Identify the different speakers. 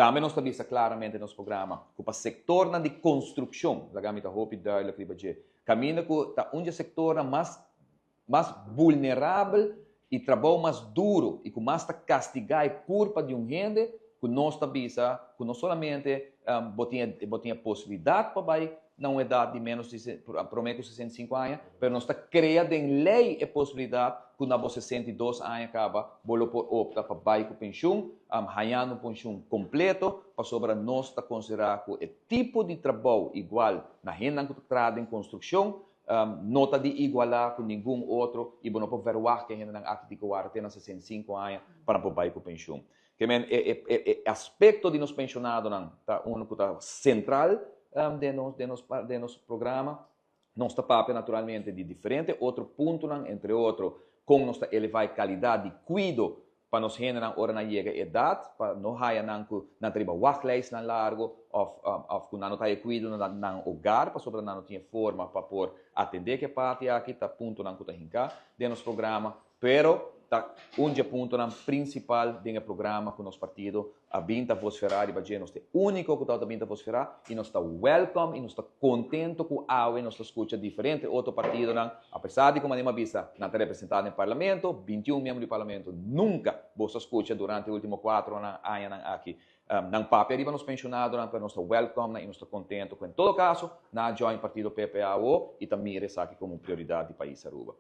Speaker 1: Tambe nos ta bisa claramente den nos programa cu pa sectornan di construccion, laga mi ta hopi duidelijk riba dje, caminda cu ta un dje sectornan mas mas vulnerabel y trabou mas duro y cu mas ta castiga e curpa di un hende, cu nos ta bisa cu no solamente bo tin bo tin e posibilidad pa bay na un edad di menos di prome cu 65 aña, pero nos ta crea den ley e posibilidad cu na bo 62 aña caba bo lo por opta pa bay cu pensioen, hayando un pensioen completo, pasobra nos ta considera cu e tipo di trabou igual na hendenan cu ta traha den construccion no ta di iguala cu ningun otro y bo no por verwacht cu e hendenan aki tin cu warda te na 65 aña pa nan por bay cu pensioen. Kemen e aspecto di nos pensionadonan ta uno cu ta central den nos programa. Nos ta papia naturalmente di diferente otro puntonan, entre otro, con nos ta eleva e calidad di cuido pa nos hendenan ora nan yega edad, pa no haya nan cu nan ta riba wachtlijstnan largo of cu nan no ta haya cuido na nan hogar, pasobra nan no tin forma pa por atende cu e parti aki, ta puntonan cu ta hinca den nos programa, pero ta un di e puntonan principal den e programa cu nos partido a bin ta vocifera riba dje. Nos ta e unico cu ta bin ta vocifera y nos ta welcome y nos ta contento cu awe nos ta scucha diferente otro partidonan, a pesar di cu manera bisa, nan ta representa den parlamento, 21 miembro di parlamento, nunca bo a scucha durante e ultimo 4 añanan aki nan papia riba nos pensionadonan, pero nos ta welcome y nos ta contento cu en todo caso nan a join partido PPA y ta mira esaki como prioridad di pais Aruba.